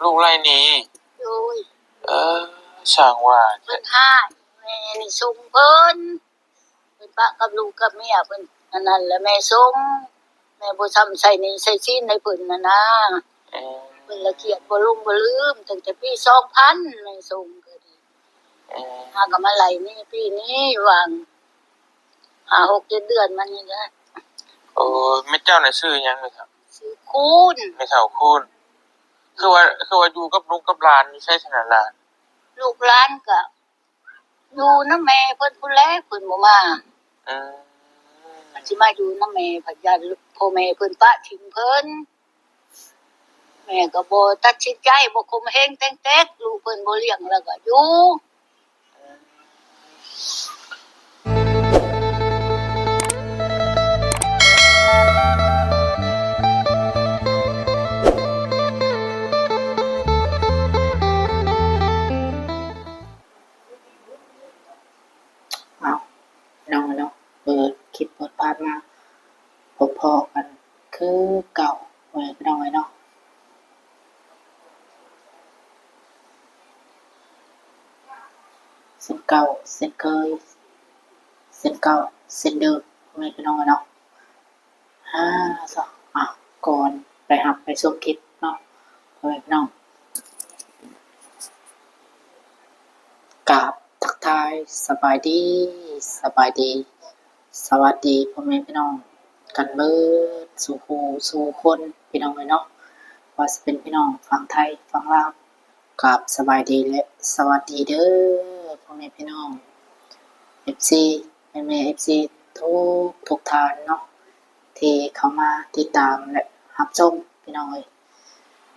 ລູກໄລ່ໜີ. ໂດຍ. ເອີ ຊ່າງວ່າ ເພິ່ນຮ້າຍ ແມ່ນີ້ສົ່ງເພິ່ນ ເພິ່ນປະກັບລູກກັບເມຍເພິ່ນ ອັນນັ້ນແຫຼະແມ່ສົ່ງ ແມ່ບໍ່ຊ້ຳໃສ່ໜີ້ໃສ່ສິນໃຫ້ເພິ່ນຫັ້ນນາ. ເອີ ເພິ່ນລະຄຽດບໍ່ລົງບໍ່ລືມ ຕັ້ງແຕ່ປີສອງພັນແມ່ສົ່ງກໍດີ. ເອີ ຫາກໍມາໄລ່ໜີ້ປີນີ້ຫວ່າງຫ້າຫົກເຈັດເດືອນມານີ້ແຫຼະ. ໂອ້ ແມ່ເຈົ້ານະຊື່ຫຍັງແມ່ເຖົ້າ? ຊື່ຄູນ. ແມ່ເຖົ້າຄູນ. ຄືວ່າ ຄືວ່າຢູ່ກັບລູກກັບຫຼານຢູ່ໃສຊັ້ນນະຫຼານ? ລູກຫຼານກໍຢູ່ນຳແມ່ເພິ່ນພຸ້ນແຫຼະ ເພິ່ນບໍ່ມາ. ອືມ ຄັນຊິມາຢູ່ນຳແມ່ພັດຢ້ານພໍ່ແມ່ເພິ່ນປະຖິ້ມເພິ່ນ. ແມ່ກໍບໍ່ຕັດສິນໃຈ ບໍ່ຂົ່ມເຫງແຕ່ງແຕກ ລູກເພິ່ນບໍ່ລ້ຽງແລ້ວກໍຢູ່. ອ້າວ ພີ່ນ້ອງເອີຍເນາະ ເປີດຄລິບເປີດພາບມາ ພົບພໍ້ກັນຄືເກົ່າ ພໍ່ແມ່ພີ່ນ້ອງເອີຍເນາະ ເຊັ່ນເກົ່າເຊັ່ນເຄີຍ ເຊັ່ນເກົ່າເຊັ່ນເດີມ ພໍ່ແມ່ພີ່ນ້ອງເອີຍເນາະ. ອາ ຊະ ອາ ກ່ອນໄປຮັບໄປຊົມຄລິບເນາະ ພໍ່ແມ່ພີ່ນ້ອງ ກາບທັກທາຍສະບາຍດີ ສະບາຍດີ ສະຫວັດດີພໍ່ແມ່ພີ່ນ້ອງກັນເບີດສູ່ຜູ້ສູ່ຄົນ ພີ່ນ້ອງເອີຍເນາະ ວ່າຊິເປັນພີ່ນ້ອງຝັ່ງໄທຝັ່ງລາວ ກາບສະບາຍດີ ແລະ ສະຫວັດດີເດີ ພໍ່ແມ່ພີ່ນ້ອງ ເອັຟຊີ ແມ່ໆ ເອັຟຊີ ທຸກໆທ່ານເນາະ ທີ່ເຂົ້າມາຕິດຕາມ ແລະ ຮັບຊົມ ພີ່ນ້ອງເອີຍ.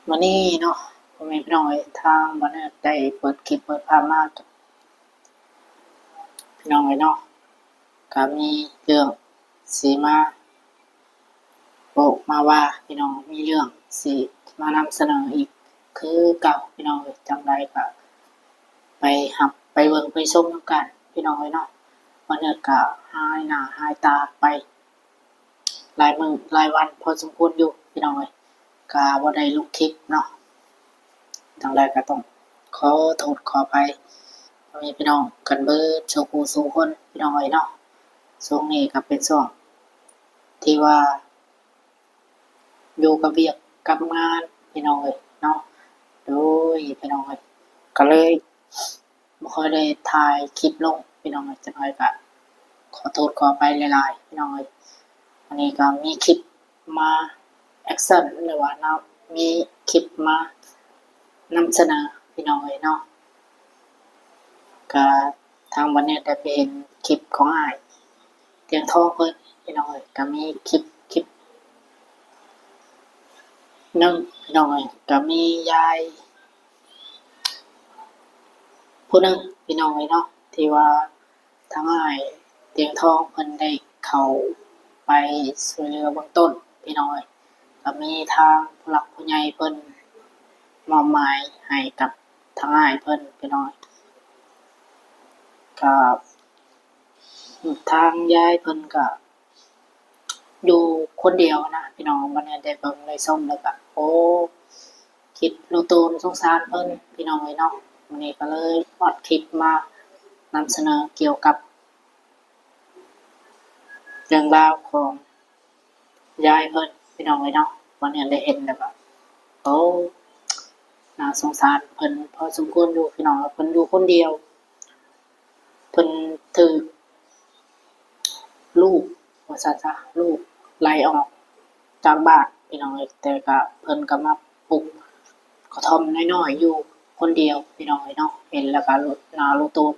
ມື້ນີ້ເນາະ ພໍ່ແມ່ພີ່ນ້ອງເອີຍ ທາງບ່າວເນີດໄດ້ເປີດຄລິບເປີດພາບມາ ພີ່ນ້ອງເອີຍເນາະ ກະມີເລື່ອງຊິມາເວົ້າມາວ່າ ພີ່ນ້ອງ ມີເລື່ອງຊິມານຳສະເໜີອີກຄືເກົ່າ ພີ່ນ້ອງເອີຍ. ຈັ່ງໃດກະໄປຮັບໄປເບິ່ງໄປຊົມນຳກັນ ພີ່ນ້ອງເອີຍເນາະ. ບ່າວເນີດກະຫາຍໜ້າຫາຍຕາໄປ ຫຼາຍມື້ຫຼາຍວັນພໍສົມຄວນຢູ່ ພີ່ນ້ອງເອີຍ ກະບໍ່ໄດ້ລົງຄລິບເນາະ. ຈັ່ງໃດກໍຕ້ອງຂໍໂທດຂໍອະໄພພໍ່ແມ່ພີ່ນ້ອງກັນເບີດສູ່ຜູ້ສູ່ຄົນ ພີ່ນ້ອງເອີຍເນາະ. ຊ່ວງນີ້ກໍເປັນຊ່ວງທີ່ວ່າຢູ່ກັບວຽກກັບງານ ພີ່ນ້ອງເອີຍເນາະ. ໂດຍ ພີ່ນ້ອງເອີຍ ກໍເລີຍ ບໍ່ຄ່ອຍໄດ້ຖ່າຍຄລິບລົງ ພີ່ນ້ອງເອີຍ. ຈັ່ງໃດກໍຂໍໂທດຂໍອະໄພຫຼາຍໆ ພີ່ນ້ອງເອີຍ. ອັນນີ້ກໍມີຄລິບມາແອັກຊັນ ຫຼືວ່ານຳ ມີຄລິບມານຳສະເໜີ ພີ່ນ້ອງເອີຍເນາະ. ກໍທາງບ່າວເນີດໄດ້ໄປເຫັນຄລິບຂອງອ້າຍຕຽງທອງເພິ່ນ ພີ່ນ້ອງເອີຍ. ກໍມີຄລິບ ຄລິບໜຶ່ງ ພີ່ນ້ອງເອີຍ ກໍມີຍາຍ ຜູ້ໜຶ່ງ ພີ່ນ້ອງເອີຍເນາະ ທີ່ວ່າທາງອ້າຍຕຽງທອງເພິ່ນໄດ້ເຂົ້າໄປຊ່ວຍເຫຼືອເບື້ອງຕົ້ນ ພີ່ນ້ອງເອີຍ. ກໍມີທາງຜູ້ຫຼັກຜູ້ໃຫຍ່ເພິ່ນມອບໝາຍໃຫ້ກັບທາງອ້າຍເພິ່ນ ພີ່ນ້ອງເອີຍ. ກໍທາງຍາຍເພິ່ນກໍ ຢູ່ຄົນດຽວນະ ພີ່ນ້ອງ. ບັດນີ້ໄດ້ເບິ່ງໄດ້ຊົມແລ້ວກະ ໂອ້ ຄິດຮູ້ຕົນສົງສານເພິ່ນ ພີ່ນ້ອງເອີຍເນາະ. ມື້ນີ້ກໍເລີຍຮອດຄລິບມານຳສະເໜີກ່ຽວກັບເລື່ອງລາວຂອງຍາຍເພິ່ນ ພີ່ນ້ອງເອີຍເນາະ. ບັດນີ້ໄດ້ເຫັນແລ້ວກໍ ໂອ້ ໜ້າສົງສານເພິ່ນພໍສົມຄວນຢູ່ ພີ່ນ້ອງ. ເພິ່ນຢູ່ຄົນດຽວ ເພິ່ນຖືກລູກ ວ່າຊັ້ນຊະ ລູກໄລ່ອອກຈາກບ້ານ ພີ່ນ້ອງເອີຍ. ແຕ່ກະເພິ່ນກະມາປຸກກະທ່ອມນ້ອຍໆຢູ່ຄົນດຽວ ພີ່ນ້ອງເອີຍເນາະ. ເຫັນແລ້ວກະໜ້າຮູ້ຕົນ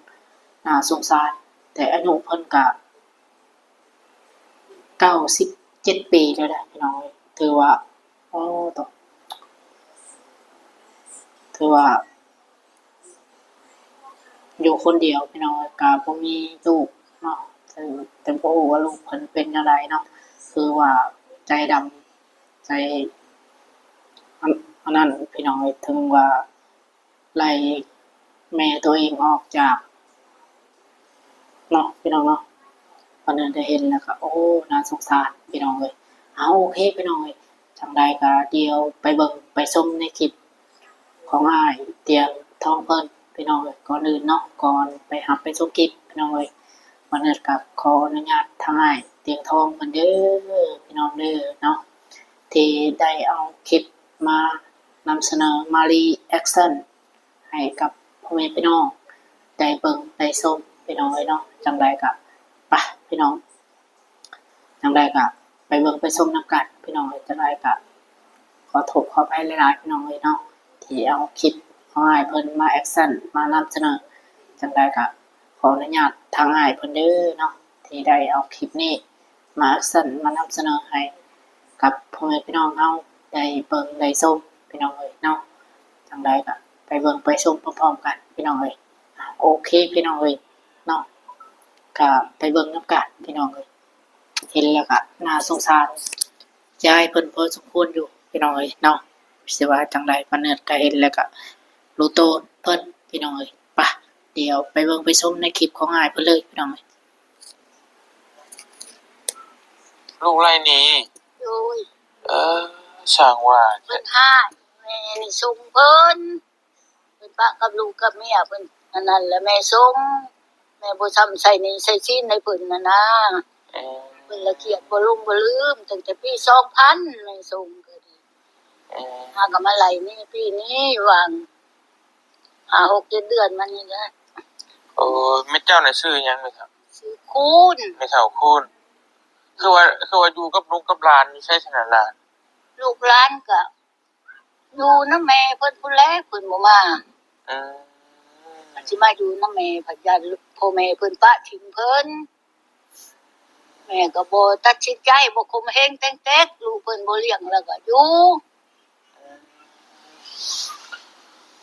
ໜ້າສົງສານ. ແຕ່ອາຍຸເພິ່ນກະເກົ້າສິບເຈັດປີແລ້ວນະ ພີ່ນ້ອງເອີຍ. ຖືວ່າ ໂອ້ ໂຕ ຖືວ່າ ຢູ່ຄົນດຽວ ພີ່ນ້ອງເອີຍ ກະບໍ່ມີລູກເນາະ. ແຕ່ ແຕ່ບໍ່ຮູ້ວ່າລູກເພິ່ນເປັນແນວໃດເນາະ ຄືວ່າໃຈດຳ ໃຈ ອັນ ອັນນັ້ນ ພີ່ນ້ອງເອີຍ. ເຖິງວ່າໄລ່ແມ່ໂຕເອງອອກຈາກ ເນາະ ພີ່ນ້ອງເນາະ. ອັນນັ້ນໄດ້ເຫັນແລ້ວກໍ ໂອ້ ໜ້າສົງສານ ພີ່ນ້ອງເອີຍ. ເອົາ ໂອເຄ ພີ່ນ້ອງເອີຍ ຈັ່ງໃດກໍດຽວໄປເບິ່ງໄປຊົມໃນຄລິບ ຂອງອ້າຍຕຽງທອງເພິ່ນ ພີ່ນ້ອງເອີຍ. ກ່ອນອື່ນເນາະ ກ່ອນໄປຮັບໄປຊົມຄລິບ ພີ່ນ້ອງເອີຍ, ບ່າວເນີດກໍຂໍອະນຸຍາດທາງອ້າຍຕຽງທອງເພິ່ນເດີ ພີ່ນ້ອງເດີເນາະ ທີ່ໄດ້ເອົາຄລິບມານຳສະເໜີ ມາຣີແອັກຊັນ ໃຫ້ກັບພໍ່ແມ່ພີ່ນ້ອງໄດ້ເບິ່ງໄດ້ຊົມ ພີ່ນ້ອງເອີຍເນາະ. ຈັ່ງໃດກໍໄປ ພີ່ນ້ອງ ຈັ່ງໃດກໍໄປເບິ່ງໄປຊົມນຳກັນ ພີ່ນ້ອງເອີຍ. ຈັ່ງໃດກໍຂໍໂທດຂໍອະໄພຫຼາຍໆ ພີ່ນ້ອງເອີຍເນາະ ທີ່ເອົາຄລິບຂອງອ້າຍເພິ່ນມາແອັກຊັນ ມານຳສະເໜີ. ຈັ່ງໃດກໍຂໍອະນຸຍາດທາງອ້າຍເພິ່ນເດີເນາະ ທີ່ໄດ້ເອົາຄລິບນີ້ ມາແອັກຊັນ ມານຳສະເໜີໃຫ້ກັບພໍ່ແມ່ພີ່ນ້ອງເຮົາໄດ້ເບິ່ງໄດ້ຊົມ ພີ່ນ້ອງເອີຍເນາະ. ຈັ່ງໃດກໍໄປເບິ່ງໄປຊົມພ້ອມໆກັນ ພີ່ນ້ອງເອີຍ. ໂອເຄ ພີ່ນ້ອງເອີຍເນາະ ກໍໄປເບິ່ງນຳກັນ ພີ່ນ້ອງເອີຍ. ເຫັນແລ້ວກໍໜ້າສົງສານຍາຍເພິ່ນພໍສົມຄວນຢູ່ ພີ່ນ້ອງເອີຍເນາະ. ຊິວ່າຈັ່ງໃດ ປ້າເນີດກໍເຫັນແລ້ວກໍຮູ້ໂຕນເພິ່ນ ພີ່ນ້ອງເອີຍ. ໄປ ດຽວໄປເບິ່ງໄປຊົມໃນຄລິບຂອງອ້າຍເພິ່ນເລີຍ ພີ່ນ້ອງເອີຍ. ລູກໄລ່ໜີ. ໂດຍ. ເອີ ຊ່າງວ່າ ເພິ່ນຮ້າຍ ແມ່ນີ້ສົ່ງເພິ່ນ ເພິ່ນປະກັບລູກກັບເມຍເພິ່ນ ອັນນັ້ນລະແມ່ສົ່ງ ແມ່ບໍ່ຊ້ຳໃສ່ໜີ້ໃສ່ສິນໃຫ້ເພິ່ນຫັ້ນນາ. ເອີ ເພິ່ນລະຄຽດບໍ່ລົງບໍ່ລືມ ຕັ້ງແຕ່ປີສອງພັນແມ່ສົ່ງກໍດີ. ເອີ ຫາກໍມາໄລ່ໜີ້ປີນີ້ຫວ່າງຫ້າຫົກເຈັດເດືອນມານີ້ແຫຼະ. ໂອ້ ແມ່ເຈົ້ານະຊື່ຫຍັງແມ່ເຖົ້າ? ຊື່ຄູນ. ແມ່ເຖົ້າຄູນ. ຄືວ່າ ຄືວ່າຢູ່ກັບລູກກັບຫຼານຢູ່ໃສຊັ້ນນະຫຼານ? ລູກຫຼານກໍຢູ່ນຳແມ່ເພິ່ນພຸ້ນແຫຼະ ເພິ່ນບໍ່ມາ. ອືມ ມັນຊິມາຢູ່ນຳແມ່ ພັດຢ້ານພໍ່ແມ່ເພິ່ນປະຖິ້ມເພິ່ນ. ແມ່ກໍບໍ່ຕັດສິນໃຈ ບໍ່ຂົ່ມເຫງແຕ່ງແຕກ ລູກເພິ່ນບໍ່ລ້ຽງແລ້ວກໍຢູ່.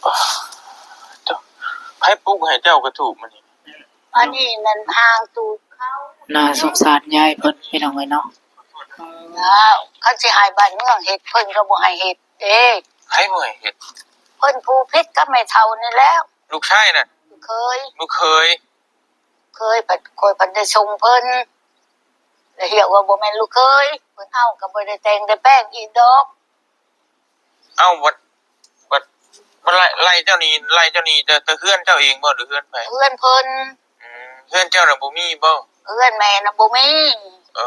ປາດໂທ້ ໃຜປຸກໃຫ້ເຈົ້າກະທູບມື້ນີ້? ອັນນີ້ນັ້ນຫ້າງຕູບເຂົາ. ໜ້າສົງສານຍາຍເພິ່ນ ພີ່ນ້ອງເອີຍເນາະ. ອ້າວ ຄັນຊິໃຫ້ບ້ານເມືອງເຮັດ ເພິ່ນກໍບໍ່ໃຫ້ເຮັດເດ້. ໃຜບໍ່ໃຫ້ເຮັດ? ເພິ່ນຜູ້ຜິດກັບແມ່ເຖົ້ານີ້ແຫຼ້ວ. ລູກຊາຍນະ? ລູກເຂີຍ. ລູກເຂີຍ. ເຂີຍ ຂ້ອຍພັດໄດ້ສົ່ງເພິ່ນ ແລ້ວຮຽກວ່າບໍ່ແມ່ນລູກເຂີຍ ເພິ່ນເອົາກໍບໍ່ໄດ້ແຕ່ງໄດ້ແປງອີກດອກ. ເອົ້າ ບັດ ບັດ ບັດໄລ່ ໄລ່ເຈົ້າໜີ ໄລ່ເຈົ້າໜີ ແຕ່ ແຕ່ເຮືອນເຈົ້າເອງບໍ່ ຫຼືເຮືອນໃຜ? ເຮືອນເພິ່ນ. ອືມ ເຮືອນເຈົ້ານະບໍ່ມີບໍ່? ເຮືອນແມ່ນະບໍ່ມີ. ເອີ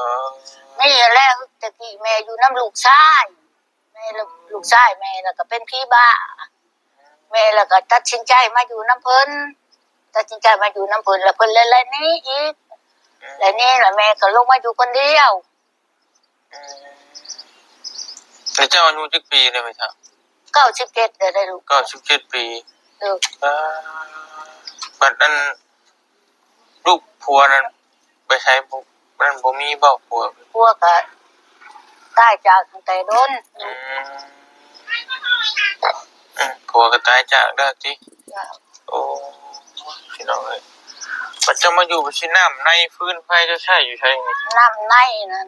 ນີ້ແຫຼະ ແຕ່ກີ້ແມ່ຢູ່ນຳລູກຊາຍ ແມ່ ລູກຊາຍແມ່ລະກໍເປັນຜີບ້າ ແມ່ລະກໍຕັດສິນໃຈມາຢູ່ນຳເພິ່ນ ຕັດສິນໃຈມາຢູ່ນຳເພິ່ນ ລະເພິ່ນລະ ລະໜີອີກ ລະໜີລະແມ່ກໍລົງມາຢູ່ຄົນດຽວ. ອືມ ແລ້ວເຈົ້າອາຍຸຈັກປີແລ້ວແມ່ເຖົ້າ? ເກົ້າສິບເຈັດແລ້ວເດ້ລູກ. ເກົ້າສິບເຈັດປີ. ເອີ ບາດ ບັດອັນ ລູກຜົວນັ້ນໄປໃສ? ບໍ່ ນັ້ນບໍ່ມີບໍ່ຜົວ? ຜົວກະຕາຍຈາກຕັ້ງແຕ່ດົນ. ອືມ ອືມ ຜົວກໍຕາຍຈາກແລ້ວຕິ? ເຈົ້າ. ໂອ້ ພີ່ນ້ອງເອີຍ ບັດເຈົ້າມາຢູ່ ບັດຊິນ້ຳໃນຟືນໄຟເຈົ້າໃຊ້ຢູ່ໃສ? ນ້ຳໃນນັ້ນ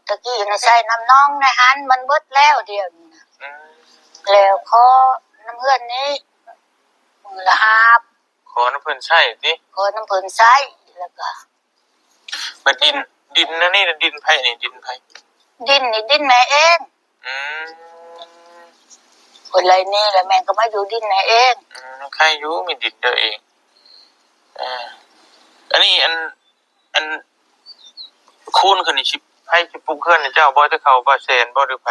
ຕະກີ້ນະໃຊ້ນ້ຳໜອງໃນຫັ້ນ ມັນເບິດແລ້ວດຽວນີ້ນະ. ອືມ ແລ້ວຂໍນ້ຳເຮືອນນີ້ ມື້ລະຫ້າ ຂໍນຳເພິ່ນໃຊ້ຕິ? ຂໍນຳເພິ່ນໃຊ້ ແລ້ວກໍ ບັດດິນ ດິນອັນນີ້ນະ ດິນໃຜນີ້? ດິນໃຜ? ດິນນີ້ດິນແມ່ເອງ. ອືມ ເພິ່ນໄລ່ໜີແລ້ວແມ່ກໍມາຢູ່ດິນແມ່ເອງ. ອືມ ໃຄຢູ່ມີດິນຕົວເອງ. ເອີ ອັນນີ້ ອັນ ອັນ ຄູນຂຶ້ນນີ້ຊິ ໃຜຊິປຸກເຮືອນໃຫ້ເຈົ້າບໍ່? ແຕ່ເຂົາບ່າວແສນບໍ່ ຫຼືໃຜ?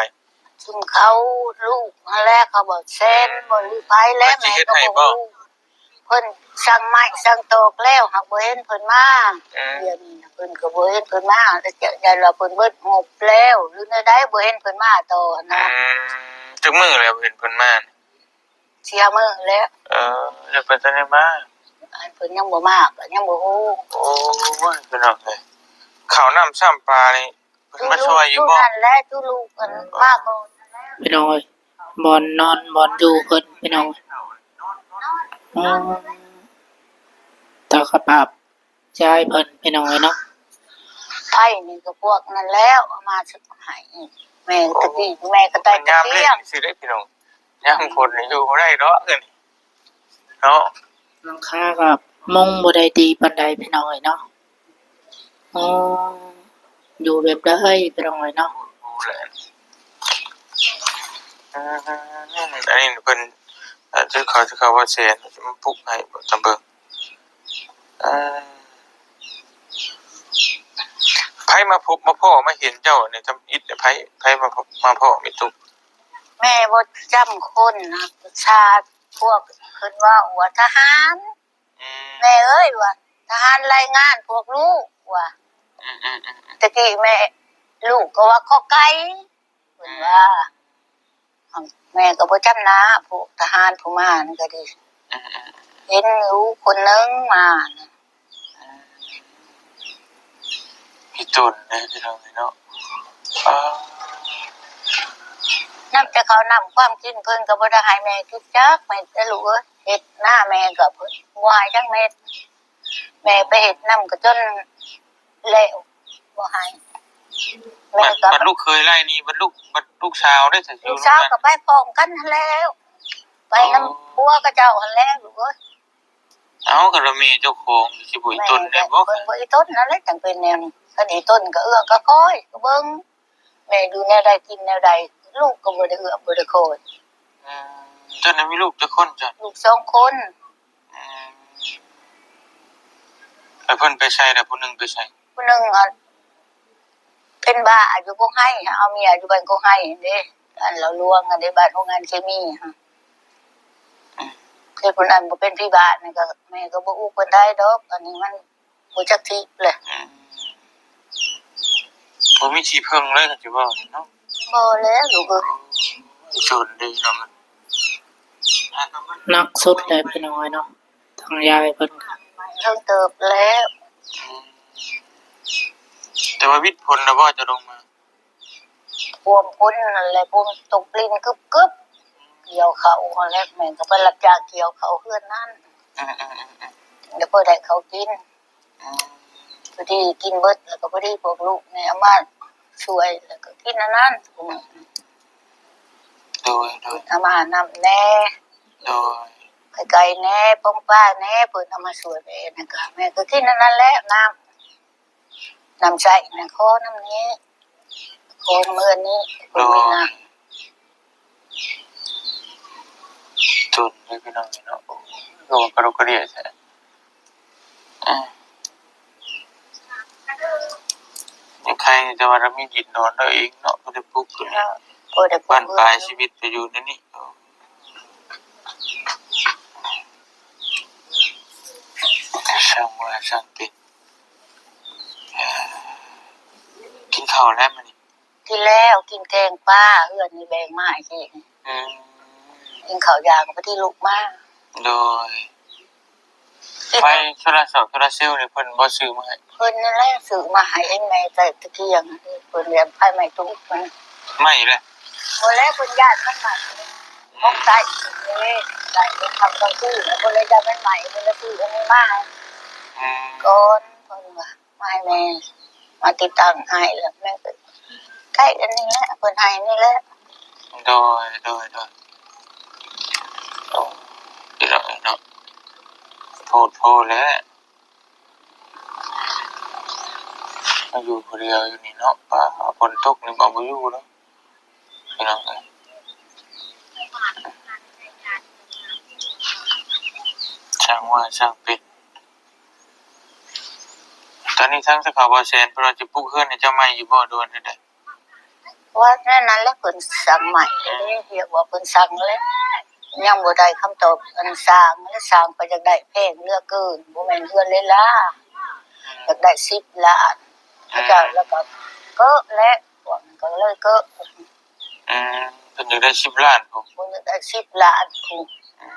ຊຸມເຂົາ ລູກຫັ້ນແຫຼະ ເຂົາບ່າວແສນບໍ່ ຫຼືໃຜແຫຼະ ແມ່ກໍບໍ່ຮູ້. ເພິ່ນສັ່ງໄມ້ສັ່ງຕອກແລ້ວ ຫາກບໍ່ເຫັນເພິ່ນມາ. ອືມ ດຽວນີ້ນະ ເພິ່ນກໍບໍ່ເຫັນເພິ່ນມາ ແລ້ວຈະ ຢ້ານວ່າເພິ່ນເບິດງົບແລ້ວ ຫຼືແນວໃດ ບໍ່ເຫັນເພິ່ນມາຕໍ່ນະ. ອືມ ຈັກມື້ແລ້ວບໍ່ເຫັນເພິ່ນມາ? ສີ່ຫ້າມື້ແລ້ວ. ເອີ ແລ້ວເພິ່ນຈະໄດ້ມາ? ອັນເພິ່ນຍັງບໍ່ມາກໍຍັງບໍ່ຮູ້. ໂອ້ຍ ພີ່ນ້ອງເອີຍ ເຂົ້ານ້ຳຊ້ຳປານີ້ ເພິ່ນມາຊ່ອຍຢູ່ບໍ່? ນັ້ນແຫຼະ ຈຸລູກເພິ່ນມາກ່ອນ. ພີ່ນ້ອງເອີຍ ບ່ອນນອນບ່ອນຢູ່ເພິ່ນ ພີ່ນ້ອງ. ອືມ ຕາກະພາບຍາຍເພິ່ນ ພີ່ນ້ອງເອີຍເນາະ. ໄຟນີ້ກໍພວກນັ້ນແລ້ວເອົາມາໃຫ້ແມ່. ຕະກີ້ແມ່ກໍໄດ້ແຕ່ ຍາມແລ້ງ ຈັ່ງຊີ້ເດ້ ພີ່ນ້ອງ. ຍາມຝົນນີ້ຢູ່ບໍ່ໄດ້ດອກ ອັນນີ້ເນາະ. ຫຼັງຄາກໍມຸງບໍ່ໄດ້ດີປານໃດ ພີ່ນ້ອງເອີຍເນາະ. ອໍ ຢູ່ແບບໃດ ພີ່ນ້ອງເອີຍເນາະ. ອືມ ອັນນີ້ເພິ່ນ ເອີ ຈະເຂົ້າ ຈະເຂົ້າວ່າແສນ ຈະມາປຸກໃຫ້ຕາເບິ່ງ. ເອີ ໃຜມາພົບມາພໍ້ມາເຫັນເຈົ້ານີ້ ທຳອິດ ໃຜ ໃຜມາ ມາພໍ້ມີຕຸກ? ແມ່ບໍ່ຈຳຄົນນະ ປະຊາ ພວກເພິ່ນເວົ້າວ່າທະຫານ. ອືມ ແມ່ເອີຍວ່າ ທະຫານລາຍງານພວກລູກວ່າ. ອືມໆໆໆ ແຕ່ກີ້ແມ່ ລູກກໍວ່າຂໍໄກ່ ເພິ່ນວ່າ. ອືມ ແມ່ກໍບໍ່ຈຳໜ້າ ພວກທະຫານຜູ້ມານີ້ກໍດີ. ອືມໆໆ ເຫັນຢູ່ຄົນໜຶ່ງມານະ. ອືມ ອີ່ຕົນເດ້ພີ່ນ້ອງເອີຍເນາະ. ອ້າ ນຳແຕ່ເຂົ້ານຳຄວາມກິນ ເພິ່ນກໍບໍ່ໄດ້ໃຫ້ແມ່ກິນຈັກເມັດເດ້ລູກເອີຍ. ເຮັດນາແມ່ກໍບໍ່ໃຫ້ຈັກເມັດ. ແມ່ໄປເຮັດນຳກໍຈົນແລ້ວ ບໍ່ໃຫ້. ແມ່ກໍ ບັດ ບັດລູກເຂີຍໄລ່ນີ້ ບັດລູກ ບັດລູກສາວເດ້ ລູກສາວກໍໄປພ້ອມກັນຫັ້ນແຫຼ້ວ ໄປນຳ ອໍ ຜົວເຂົາເຈົ້າຫັ້ນແຫຼ້ວລູກເອີຍ. ເອົ້າ ກໍລະແມ່ເຈົ້າຂອງຊິບໍ່ອີ່ຕົນແດ່ບໍ່? ເພິ່ນບໍ່ອີ່ຕົນນັ້ນແຫຼະ ຈັ່ງເປັນແນວນີ້. ຄັນອີ່ຕົນກໍເອື້ອກໍຄອຍ ກໍເບິ່ງ ແມ່ຢູ່ແນວໃດກິນແນວໃດ ລູກກໍບໍ່ໄດ້ເອື້ອມບໍ່ໄດ້ຄອຍ. ອືມ ເຈົ້ານັ້ນມີລູກຈັກຄົນເຈົ້າ? ລູກສອງຄົນ. ອືມ ແລ້ວເພິ່ນໄປໃສລະ? ຜູ້ໜຶ່ງໄປໃສ? ຜູ້ໜຶ່ງ ອັນ ເປັນບ້າຢູ່ກົກໄຮ ເອົາເມຍຢູ່ບ້ານກົກໄຮຫັ້ນເດ້ ອັນລາວຫຼວງຫັ້ນເດ້ ບ້ານໂຮງງານເຄມີຫັ້ນ. ອືມ ແຕ່ຜູ້ນັ້ນບໍ່ເປັນພິບາດນີ້ກໍ ແມ່ກໍບໍ່ອຸປານໃດດອກ ອັນນີ້ມັນ ບໍ່ຈັກທີ່ແຫຼະ. ອືມ ບໍ່ມີທີ່ເພິ່ງເລີຍ ຄັນຊິເວົ້ານີ້ເນາະ. ບໍ່ແລ້ວລູກເອີຍ ໂອ້ຍ ຈົນເດ້ເນາະ ມັນໜັກສຸດແລ້ວພີ່ນ້ອງເອີຍເນາະ. ທາງຍາຍເພິ່ນກໍເທິງເຕີບແລ້ວ. ອືມ ແຕ່ວ່າວິດຝົນແລ້ວບໍ່ ຈະລົງມາ? ພວມຝົນຫັ້ນແຫຼະ ຝົນຕົກລິນກຶບໆ ກ່ຽວເຂົ້າຫັ້ນແຫຼະ ແມ່ກໍໄປຮັບຈ້າງກ່ຽວເຂົ້າເຮືອນນັ້ນ. ອືມໆໆໆ ແລ້ວພໍໄດ້ເຂົ້າກິນ. ອືມ ພໍດີກິນເບິດ ແລ້ວກໍພໍດີພວກລູກນີ້ເອົາມາຊ່ວຍ ແລ້ວກໍກິນອັນນັ້ນ. ໂດຍໆ ເອົາມານຳແດ່ ໂດຍ ໄກ່ແດ່ ປອງປາແດ່ ເພິ່ນເອົາມາຊ່ວຍແມ່ນະ ກໍແມ່ກໍກິນອັນນັ້ນແຫຼະ ນ້ຳ ນ້ຳໃຊ້ນະ ຂໍນຳນີ້ ຂໍນຳເຮືອນນີ້ ເພິ່ນມີນ້ຳ. ຈົນເດ້ພີ່ນ້ອງເນາະ ໂອ້ຍ ກະດົກກະເດຍແທ້. ອາ ຍັງໄຄແຕ່ວ່າລາວມີດິນນອນລາວເອງເນາະ ບໍ່ໄດ້ປຸກໂຕນີ້ ບໍ່ໄດ້ປຸກ ບັ້ນປາຍຊີວິດໄປຢູ່ໃນນີ້. ໂອ້ ຊ່າງວ່າຊ່າງເປັນ. ກິນເຂົ້າແລ້ວມື້ນີ້? ກິນແລ້ວ ກິນແກງປາ ເຮືອນນີ້ແບ່ງມາໃຫ້ກິນ. ອືມ ກິນເຂົ້າຢາກໍພໍດີລຸກມາ. ໂດຍ ກິນ ໄຟໂຊລາເຊວ ໂຊລາເຊວນີ້ເພິ່ນບໍ່ຊື້ມາໃຫ້? ເພິ່ນນັ້ນແຫຼະຊື້ມາໃຫ້ ເຫັນແມ່ໃຊ້ຕະກຽງ ເພິ່ນລຽງໄຟໄມ້ຕຸກມັນ ໄໝ້ແຫຼະ ບໍ່ແລ້ວ ເພິ່ນຢ້ານມັນໄໝ້ ຂອງໃຊ້ເດ້ ໃຊ້ເປັນຄ່ຳກາງຄືນ ເພິ່ນເລີຍຢ້ານມັນໄໝ້ ເພິ່ນເລີຍຊື້ອັນນີ້ມາໃຫ້. ອືມ ກ່ອນ ເພິ່ນວ່າ ມາໃຫ້ແມ່ ມາຕິດຕັ້ງໃຫ້ ແລ້ວແມ່ກໍໃຊ້ອັນນີ້ແຫຼະ ເພິ່ນໃຫ້ນີ້ແຫຼະ. ໂດຍ ໂດຍ ໂດຍ ໂອ້ ພີ່ນ້ອງເອີຍເນາະ ໂພດໂພແຫຼະ ມາຢູ່ຜູ້ດຽວຢູ່ນີ້ເນາະ ປາ ຝົນຕົກນີ້ບໍ່ ບໍ່ຢູ່ເນາະ ພີ່ນ້ອງເອີຍ ຊ່າງວ່າຊ່າງເປັນ. ຕອນນີ້ທາງສາຂາບໍ່ແສນເພິ່ນວ່າຈະປຸກເຮືອນໃຫ້ເຈົ້າໃໝ່ຢູ່ບໍ່ ຫຼືວ່າແນວໃດ? ວ່າແນວນັ້ນແຫຼະ ເພິ່ນສັ່ງໃໝ່ເດ້ ຮຽກວ່າເພິ່ນສັ່ງແລ້ວ ຍັງບໍ່ໄດ້ຄຳຕອບອັນຊ່າງ ແລະຊ່າງກໍຢາກໄດ້ແພງເຫຼືອເກີນ ບໍ່ແມ່ນເຮືອນເລລາ ຢາກໄດ້ສິບລ້ານ ເຂົາເຈົ້າ ແລ້ວກໍເກີະແຫຼະ ພວກນັ້ນກໍເລີຍເກີະ. ອືມ ເພິ່ນຢາກໄດ້ສິບລ້ານພຸ້ນ ເພິ່ນຢາກໄດ້ສິບລ້ານພຸ້ນ ອືມ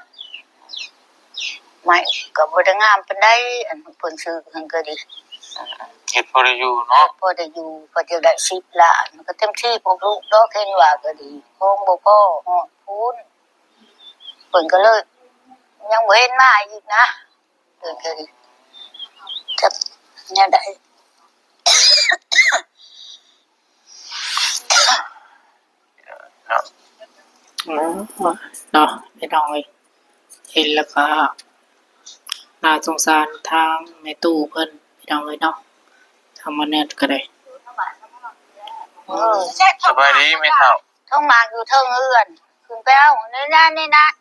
ໄມ້ກໍບໍ່ໄດ້ງາມປານໃດ ອັນເພິ່ນຊື້ຫັ້ນກໍດີ ອືມ ເຮັດພໍໄດ້ຢູ່ເນາະ ເຮັດພໍໄດ້ຢູ່ ເພິ່ນຢາກໄດ້ສິບລ້ານ ມັນກໍເຕັມທີ່ພວກລູກດອກ ເຫັນວ່າກໍດີ ຂອງບໍ່ພໍຮອດພຸ້ນ ເພິ່ນກໍເລີຍຍັງບໍ່ເຫັນມາອີກນະ ເພິ່ນກໍດີ ຈັກແນວໃດ. ເນາະ ເນາະ ພີ່ນ້ອງເອີຍ ເຫັນແລ້ວກໍໜ້າສົງສານທາງແມ່ຕູ້ເພິ່ນ ພີ່ນ້ອງເອີຍເນາະ ທາງມາແນດກໍໄດ້. ເອີ ສະບາຍດີແມ່ເຖົ້າ ທອງໝາກຢູ່ເທິງເຮືອນ ຂຶ້ນໄປເອົາໃນນັ້ນ ໃນນັ້ນ.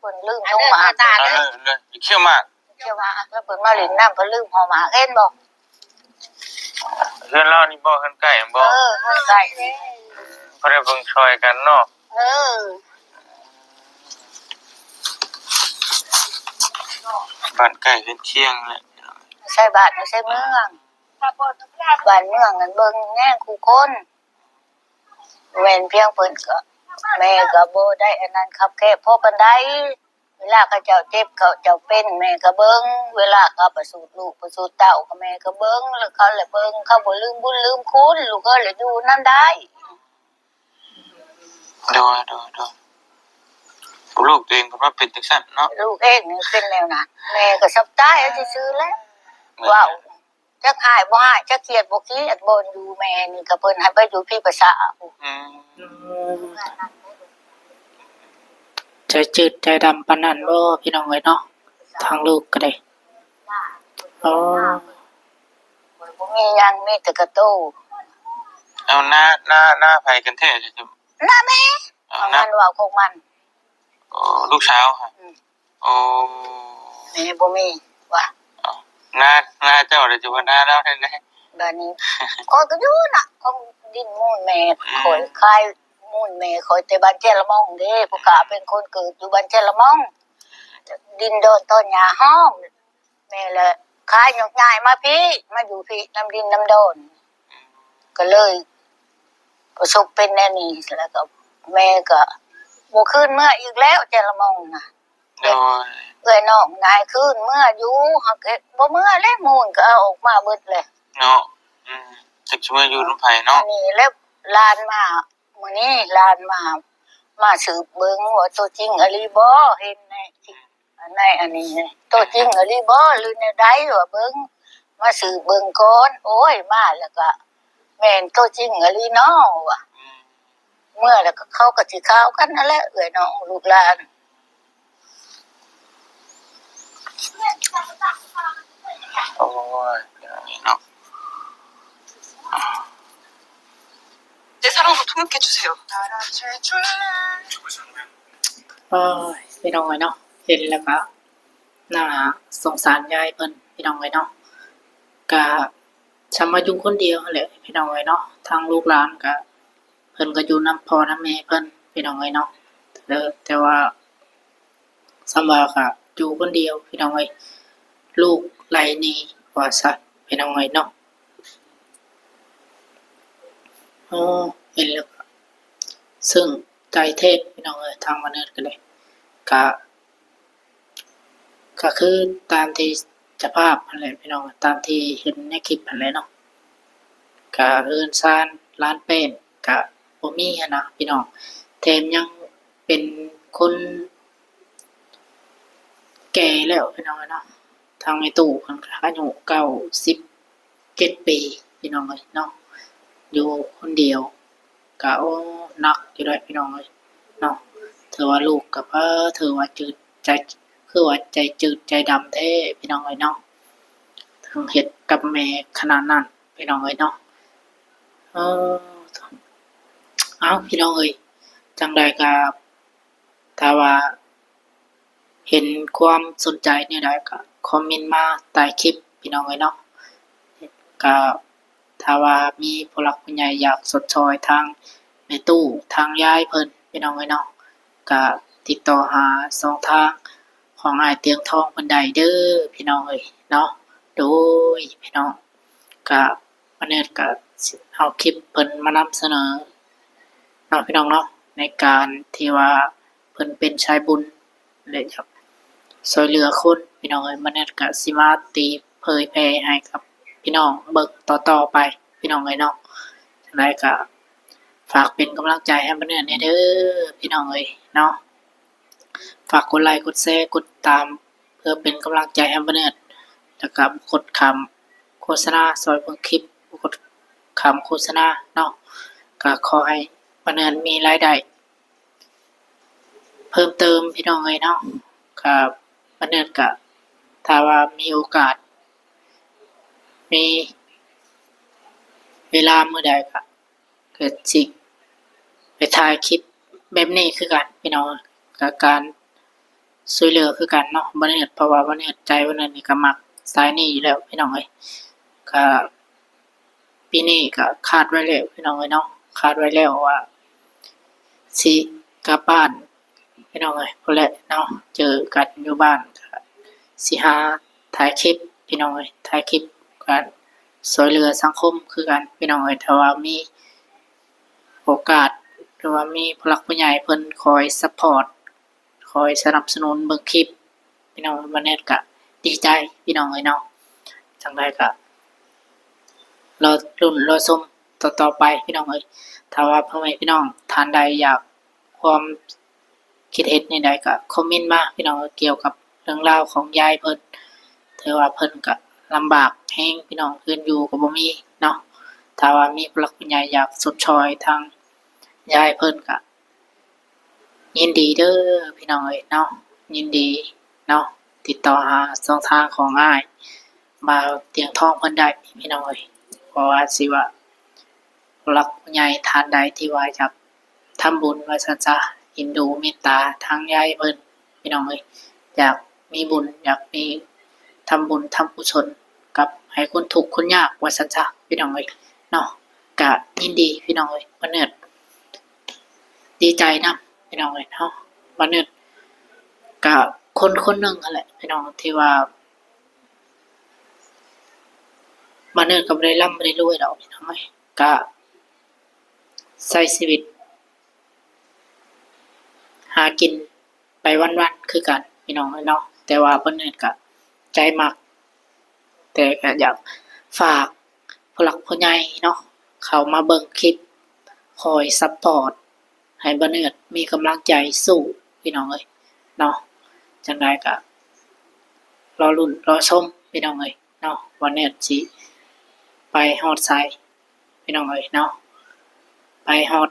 ເພິ່ນລືມເອົາໝາກ ເອີ ເອີ ເຂົ້າໝາກ ເຂົ້າໝາກ ແລ້ວເພິ່ນມາຫຼິ້ນນ້ຳ ເພິ່ນລືມຫໍ່ໝາກ ເຫັນບໍ່? ເຮືອນລາວນີ້ບໍ່? ເຮືອນໃກ້ບໍ່? ເອີ ເຮືອນໃກ້ນີ້ ພໍໄດ້ເບິ່ງຊ່ອຍກັນເນາະ. ເອີ ບ້ານໃກ້ເຮືອນຄຽງແຫຼະ ໃສ່ບ້ານຢູ່ໃສ່ເມືອງ ບ້ານເມືອງນັ້ນເບິ່ງແຍງຄູ່ຄົນ ແມ່ນພຽງເພິ່ນກໍ ແມ່ກໍບໍ່ໄດ້ອັນນັ້ນຄັບແຄບພໍປານໃດ ເວລາເຂົາເຈົ້າເຈັບເຂົາເຈົ້າເປັນ ແມ່ກໍເບິ່ງ ເວລາເຂົາປະສູດລູກປະສູດເຕົ້າ ກໍແມ່ກໍເບິ່ງ ແລ້ວເຂົາລະເບິ່ງ ເຂົາບໍ່ລືມບຸນລືມຄຸນ ລູກເອີຍ ລະຢູ່ນຳໄດ້. ໂດຍ ໂດຍ ໂດຍ ລູກຕົວເອງກໍມາເປັນຈັ່ງຊັ້ນເນາະ ລູກເອງນີ້ເປັນແນວນັ້ນ ແມ່ກໍສຳຕາຍເອົາຊື່ໆແຫຼະ ເວົ້າ ຈັກຮ້າຍບໍ່ຮ້າຍ ຈັກຄຽດບໍ່ຄຽດ ບ່ອນຢູ່ແມ່ນີ້ກໍເພິ່ນໃຫ້ໄປຢູ່ພີພາສາ ອືມ ອືມ ໃຈຈືດໃຈດຳປານນັ້ນບໍ່ ພີ່ນ້ອງເອີຍເນາະ ທາງລູກກໍໄດ້ ອໍ ບໍ່ມີຫຍັງ ມີແຕ່ກະໂຕ. ເອົາ ນາ ນາ ນາໃຜກັນແທ້? ນາແມ່ ເອົາ ຂອງມັນ ເວົ້າຂອງມັນ ໂອ້ ລູກສາວ ອືມ ໂອ້ ແມ່ບໍ່ມີວ່າ ນາ ນາເຈົ້າ ຫຼືວ່ານາລາວແທ້? ບາດນີ້ ຂ້ອຍກໍຢູ່ນະ ຂອງດິນມູນແມ່ ອືມ ຂ້ອຍຂາຍມູນແມ່ຂ້ອຍແຕ່ບ້ານແຈລະມ່ອງເດ້ ຜູ້ຂ້າເປັນຄົນເກີດຢູ່ບ້ານແຈລະມ່ອງ ດິນດອນຕອນຫຍ້າຫ້ອມ ແມ່ລະຂາຍໂຍກຍ້າຍມາພີ້ ມາຢູ່ພີ້ນຳດິນນຳດອນ ກໍເລີຍປະສົບເປັນແນວນີ້ ແລ້ວກໍແມ່ກໍບໍ່ຄືນເມືອອີກແລ້ວ ແຈລະມ່ອງນະ. ໂດຍ ເອື້ອຍນ້ອງນາຍຄືນເມືອຢູ່ ຫາກບໍ່ເມືອແລ້ວ ມູນກໍເອົາອອກມາເບິດແລ້ວເນາະ. ອືມ ຈັກຊິເມືອຢູ່ນຳໃຜເນາະ ອັນນີ້ແລ້ວ ຫຼານມາ ມື້ນີ້ຫຼານມາ ມາສືບເບິ່ງວ່າຕົວຈິງອີ່ຫຼີບໍ່ ເຫັນໃນ ໃນອັນນີ້ ຕົວຈິງອີ່ຫຼີບໍ່ ຫຼືແນວໃດ ວ່າເບິ່ງ ມາສືບເບິ່ງກ່ອນ ໂອ້ຍ ມາແລ້ວກະແມ່ນຕົວຈິງອີ່ຫຼີເນາະ ວ່າ ອືມ ເມືອແລ້ວກໍເຂົາກໍຊິຂ່າວກັນຫັ້ນແຫຼະ ເອື້ອຍນ້ອງລູກຫຼານ. ໂອ້ຍ ເນາະ ພີ່ນ້ອງເອີຍເນາະ ເຫັນແລ້ວກໍໜ້າສົງສານຍາຍເພິ່ນ ພີ່ນ້ອງເອີຍເນາະ ກະຊ່ຳວ່າຢູ່ຄົນດຽວຫັ້ນແຫຼະ ພີ່ນ້ອງເອີຍເນາະ ທາງລູກຫຼານກະ ເພິ່ນກໍຢູ່ນຳພໍ່ນຳແມ່ເພິ່ນ ພີ່ນ້ອງເອີຍເນາະ ແຕ່ ແຕ່ວ່າຊ່ຳວ່າກໍຢູ່ຄົນດຽວ ພີ່ນ້ອງເອີຍ ລູກໄຫຼໜີວ່າຊະ ພີ່ນ້ອງເອີຍເນາະ. ໂອ້ ເຫັນແລ້ວກໍເຊິ່ງໃຈແທ້ ພີ່ນ້ອງເອີຍ ທາງມະນຸດກໍໄດ້ ກະ ກໍຄືຕາມທີ່ສະພາບຫັ້ນແຫຼະ ພີ່ນ້ອງ ຕາມທີ່ເຫັນໃນຄລິບຫັ້ນແຫຼະເນາະ ກະເຮືອນຊານລານແປ້ນກະບໍ່ມີຫັ້ນນະ ພີ່ນ້ອງ ແຖມຍັງເປັນຄົນແກ່ແລ້ວ ພີ່ນ້ອງເນາະ. ທາງແມ່ຕູ້ເພິ່ນກະອາຍຸເກົ້າສິບເຈັດປີ ພີ່ນ້ອງເອີຍເນາະ ຢູ່ຄົນດຽວ ກະ ໂອ້ ໜັກຢູ່ເດ້ ພີ່ນ້ອງເອີຍເນາະ. ຖືວ່າລູກກະ ເອີ ຖືວ່າຈືດໃຈ ຄືວ່າໃຈຈືດໃຈດຳແທ້ ພີ່ນ້ອງເອີຍເນາະ ເຖິງເຮັດກັບແມ່ຂະໜາດນັ້ນ ພີ່ນ້ອງເອີຍເນາະ. ເອີ ເອົ້າ ພີ່ນ້ອງເອີຍ ຈັ່ງໃດກະ ຖ້າວ່າເຫັນຄວາມສົນໃຈແນວໃດກໍຄອມເມັນມາໃຕ້ຄລິບ ພີ່ນ້ອງເອີຍເນາະ. ກໍຖ້າວ່າມີຜູ້ຫຼັກຜູ້ໃຫຍ່ຢາກຊົດຊ່ອຍທາງແມ່ຕູ້ ທາງຍາຍເພິ່ນ ພີ່ນ້ອງເອີຍເນາະ ກໍຕິດຕໍ່ຫາຊ່ອງທາງຂອງອ້າຍຕຽງທອງເພິ່ນໄດ້ເດີ ພີ່ນ້ອງເອີຍເນາະ. ໂດຍ ພີ່ນ້ອງ ກະ ມະນຸດກະຊິເອົາຄລິບເພິ່ນມານຳສະເໜີເນາະ ພີ່ນ້ອງເນາະ ໃນການທີ່ວ່າເພິ່ນເປັນສາຍບຸນ ແລະ ຢາກຊ່ວຍເຫຼືອຄົນ ພີ່ນ້ອງເອີຍ. ມະນຸດກະຊິມາຕີເຜີຍແຜ່ໃຫ້ກັບພີ່ນ້ອງເບິ່ງຕໍ່ໆໄປ ພີ່ນ້ອງເອີຍເນາະ. ຈັ່ງໃດກະຝາກເປັນກຳລັງໃຈໃຫ້ມະນຸດແດ່ເດີ ພີ່ນ້ອງເອີຍເນາະ. ຝາກກົດໄລ ກົດແຊ ກົດຕາມ ເພື່ອເປັນກຳລັງໃຈໃຫ້ມະນຸດ ແລ້ວກະບໍ່ກົດຂ້າມໂຄສະນາ ຊ່ອຍເບິ່ງຄລິບ ບໍ່ກົດຂ້າມໂຄສະນາເນາະ. ກະຂໍໃຫ້ມະນຸດມີລາຍໄດ້ເພີ່ມເຕີມ ພີ່ນ້ອງເອີຍເນາະ. ກະມະນຸດກະ ຖ້າວ່າມີໂອກາດ ມີເວລາມື້ໃດກະ ກໍຊິໄປຖ່າຍຄລິບແບບນີ້ຄືກັນ ພີ່ນ້ອງ. ກໍການ ຊ່ວຍເຫຼືອຄືກັນເນາະ ບ່າວເນີດ ເພາະວ່າບ່າວເນີດ ໃຈບ່າວເນີດນີ້ກໍມັກສາຍນີ້ຢູ່ແລ້ວພີ່ນ້ອງເອີຍ. ກໍປີນີ້ກໍຄາດໄວ້ແລ້ວພີ່ນ້ອງເອີຍເນາະ ຄາດໄວ້ແລ້ວວ່າຊິກັບບ້ານພີ່ນ້ອງເອີຍ ພຸ້ນແຫຼະເນາະ ເຈີກັນຢູ່ບ້ານ ກໍຊິຫາຖ່າຍຄລິບພີ່ນ້ອງເອີຍ ຖ່າຍຄລິບການຊ່ວຍເຫຼືອສັງຄົມຄືກັນພີ່ນ້ອງເອີຍ. ຖ້າວ່າມີໂອກາດ ຫຼືວ່າມີຜູ້ຫຼັກຜູ້ໃຫຍ່ເພິ່ນຄອຍຊັບພອດ ຄອຍສະໜັບສະໜູນເບິ່ງຄລິບພີ່ນ້ອງ ບ່າວເນີດກະດີໃຈພີ່ນ້ອງເອີຍເນາະ. ຈັ່ງໃດກະລໍລຸ້ນລໍຊົມຕໍ່ໆໄປພີ່ນ້ອງເອີຍ. ຖ້າວ່າພໍ່ແມ່ພີ່ນ້ອງທ່ານໃດຢາກຄວາມຄິດເຫັນແນວໃດກະຄອມເມັນມາພີ່ນ້ອງເອີຍ ກ່ຽວກັບເລື່ອງລາວຂອງຍາຍເພິ່ນ. ຖືວ່າເພິ່ນກະລຳບາກແຮງພີ່ນ້ອງ ເຮືອນຢູ່ກໍບໍ່ມີເນາະ. ຖ້າວ່າມີຜູ້ຫຼັກຜູ້ໃຫຍ່ຢາກຊົດຊ່ອຍທາງຍາຍເພິ່ນກະ ຍິນດີເດີພີ່ນ້ອງເອີຍເນາະ ຍິນດີເນາະ. ຕິດຕໍ່ຫາຊ່ອງທາງຂອງອ້າຍບ່າວຕຽງທອງເພິ່ນໄດ້ພີ່ນ້ອງເອີຍ. ບໍ່ວ່າຊິວ່າຜູ້ຫຼັກຜູ້ໃຫຍ່ທ່ານໃດທີ່ວ່າຢາກທຳບຸນວ່າຊັ້ນຊະ ເອັນດູເມດຕາທາງຍາຍເພິ່ນພີ່ນ້ອງເອີຍ ຢາກມີບຸນ ຢາກມີ ທຳບຸນທຳກຸສົນກັບໃຫ້ຄົນທຸກຄົນຍາກວ່າຊັ້ນຊະພີ່ນ້ອງເອີຍເນາະ. ກະຍິນດີພີ່ນ້ອງເອີຍ ບ່າວເນີດດີໃຈນຳພີ່ນ້ອງເອີຍເນາະ. ບ່າວເນີດກະຄົນຄົນໜຶ່ງຫັ້ນແຫຼະພີ່ນ້ອງ ທີ່ວ່າບ່າວເນີດກໍບໍ່ໄດ້ລ່ຳບໍ່ໄດ້ລວຍດອກພີ່ນ້ອງເອີຍ ກະໃຊ້ຊີວິດ ຫາກິນໄປວັນໆຄືກັນພີ່ນ້ອງເອີຍເນາະ. ແຕ່ວ່າບ່າວເນີດກະໃຈມັກ ແຕ່ກະຢາກຝາກຜູ້ຫຼັກຜູ້ໃຫຍ່ເນາະ ເຂົ້າມາເບິ່ງຄລິບ ຄອຍຊັບພອດໃຫ້ບ່າວເນີດມີກຳລັງໃຈສູ້ພີ່ນ້ອງເອີຍເນາະ. ຈັ່ງໃດກະລໍລຸ້ນລໍຊົມພີ່ນ້ອງເອີຍເນາະ ບ່າວເນີດຊິໄປຮອດໃສ ພີ່ນ້ອງເອີຍເນາະ ໄປຮອດ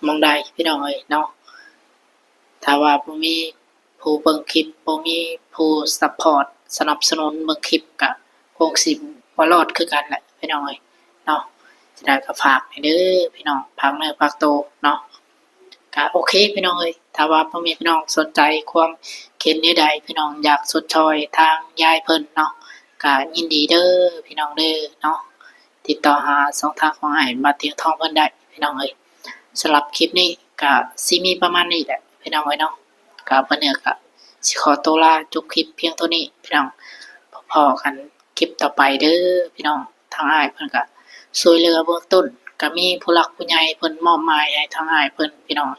ໝ່ອງໃດພີ່ນ້ອງເອີຍເນາະ. ຖ້າວ່າບໍ່ມີຜູ້ເບິ່ງຄລິບ ບໍ່ມີຜູ້ຊັບພອດສະໜັບສະໜູນເບິ່ງຄລິບ ກະຄົງຊິບໍ່ລອດຄືກັນແຫຼະພີ່ນ້ອງເອີຍເນາະ. ຈັ່ງໃດກໍຝາກແດ່ເດີພີ່ນ້ອງ ຝາກເນື້ອຝາກໂຕເນາະ. ກະໂອເຄພີ່ນ້ອງເອີຍ ຖ້າວ່າພໍ່ແມ່ພີ່ນ້ອງສົນໃຈຄວາມຄິດເຫັນແນວໃດ ພີ່ນ້ອງຢາກຊົດຊ່ອຍທາງຍາຍເພິ່ນເນາະ ກະຍິນດີເດີພີ່ນ້ອງເດີເນາະ. ຕິດຕໍ່ຫາຊ່ອງທາງຂອງອ້າຍບ່າວຕຽງທອງເພິ່ນໄດ້ພີ່ນ້ອງເອີຍ. ສຳລັບຄລິບນີ້ກະຊິມີປະມານນີ້ແຫຼະພີ່ນ້ອງເອີຍເນາະ. ກະບ່າວເນີດກະຊິຂໍໂຕລາຈົບຄລິບພຽງເທົ່ານີ້ພີ່ນ້ອງ ພໍ້ກັນຄລິບຕໍ່ໄປເດີພີ່ນ້ອງ. ທາງອ້າຍເພິ່ນກະຊ່ວຍເຫຼືອເບື້ອງຕົ້ນ ກະມີຜູ້ຫຼັກຜູ້ໃຫຍ່ເພິ່ນມອບໝາຍໃຫ້ທາງອ້າຍເພິ່ນພີ່ນ້ອງ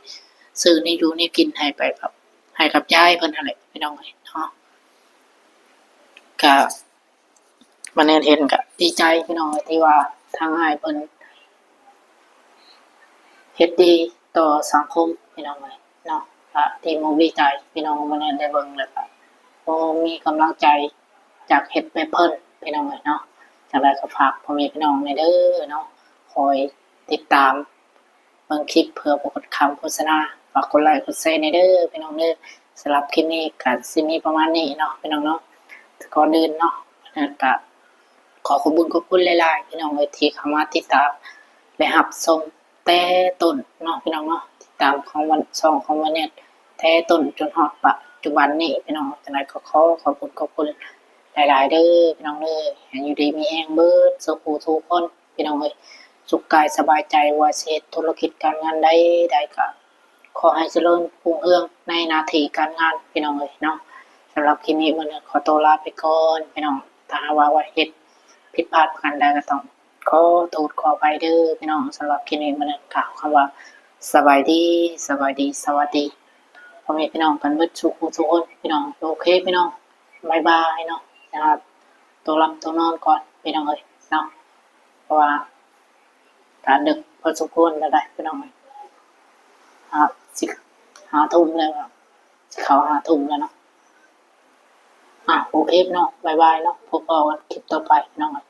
ຊື້ແນວຢູ່ແນວກິນໃຫ້ໄປກັບ ໃຫ້ກັບຍາຍເພິ່ນຫັ້ນແຫຼະພີ່ນ້ອງເອີຍເນາະ. ກະ ມາແນມເຫັນກະດີໃຈພີ່ນ້ອງເອີຍ ທີ່ວ່າທາງອ້າຍເພິ່ນເຮັດດີຕໍ່ສັງຄົມພີ່ນ້ອງເອີຍເນາະ. ກະດີມຸກດີໃຈພີ່ນ້ອງ ມາແນມໄດ້ເບິ່ງແລ້ວກະ ໂອ້ ມີກຳລັງໃຈຢາກເຮັດແບບເພິ່ນພີ່ນ້ອງເອີຍເນາະ. ຈັ່ງໃດກໍຝາກພໍ່ແມ່ພີ່ນ້ອງແດ່ເດີເນາະ ຄອຍຕິດຕາມ ເບິ່ງຄລິບເພື່ອບໍ່ກົດຄຳໂຄສະນາ. ຝາກກົດໄລກົດແຊແດ່ເດີພີ່ນ້ອງເດີ. ສຳລັບຄລິບນີ້ກະຊິມີປະມານນີ້ເນາະພີ່ນ້ອງເນາະ. ແຕ່ກ່ອນອື່ນເນາະ ກະຂໍຂອບບຸນຂອບຄຸນຫຼາຍໆພີ່ນ້ອງເອີຍ ທີ່ເຂົ້າມາຕິດຕາມ ແລະ ຮັບຊົມແຕ່ຕົ້ນເນາະພີ່ນ້ອງເນາະ. ຕິດຕາມຂອງວັນ ຊ່ອງຂອງວັນເນັດ ແຕ່ຕົ້ນຈົນຮອດປັດຈຸບັນນີ້ພີ່ນ້ອງ. ຈັ່ງໃດກໍຂໍຂອບຄຸນຂອບຄຸນຫຼາຍໆເດີພີ່ນ້ອງເດີ. ໃຫ້ຢູ່ດີມີແຮງເບິດສູ່ຜູ້ສູ່ຄົນ ພີ່ນ້ອງເອີຍ ສຸກກາຍສະບາຍໃຈ. ວ່າຊິເຮັດທຸລະກິດການງານໃດໃດກໍຂໍໃຫ້ຈະເລີນຮຸ່ງເຮືອງໃນໜ້າທີ່ການງານ ພີ່ນ້ອງເອີຍເນາະ. ສຳລັບຄລິບນີ້ມື້ນີ້ຂໍຕົວລາໄປກ່ອນພີ່ນ້ອງ. ຖ້າຫາກວ່າເຮັດຜິດພາດປະການໃດກໍຕ້ອງຂໍໂທດຂໍອະໄພເດີພີ່ນ້ອງ. ສຳລັບຄລິບນີ້ມື້ນີ້ກ່າວຄຳວ່າສະບາຍດີ ສະບາຍດີ ສະຫວັດດີ ພໍ່ແມ່ພີ່ນ້ອງກັນເບິດສູ່ຜູ້ສູ່ຄົນພີ່ນ້ອງ. ໂອເຄພີ່ນ້ອງ ບາຍບາຍເນາະ. ຕົວຫຼັບຕົວນອນກ່ອນພີ່ນ້ອງເອີຍເນາະ ເພາະວ່າກະດຶກພໍສົມຄວນແລ້ວໄດ໋ພີ່ນ້ອງເອີຍ. ຫາ ຊິຫ້າທຸ່ມແລ້ວ ຊິເຂົ້າຫ້າທຸ່ມແລ້ວເນາະ. ອ່າ ໂອເຄພີ່ນ້ອງ ບາຍບາຍເນາະ. ພົບພໍ້ກັນຄລິບຕໍ່ໄປພີ່ນ້ອງເອີຍ.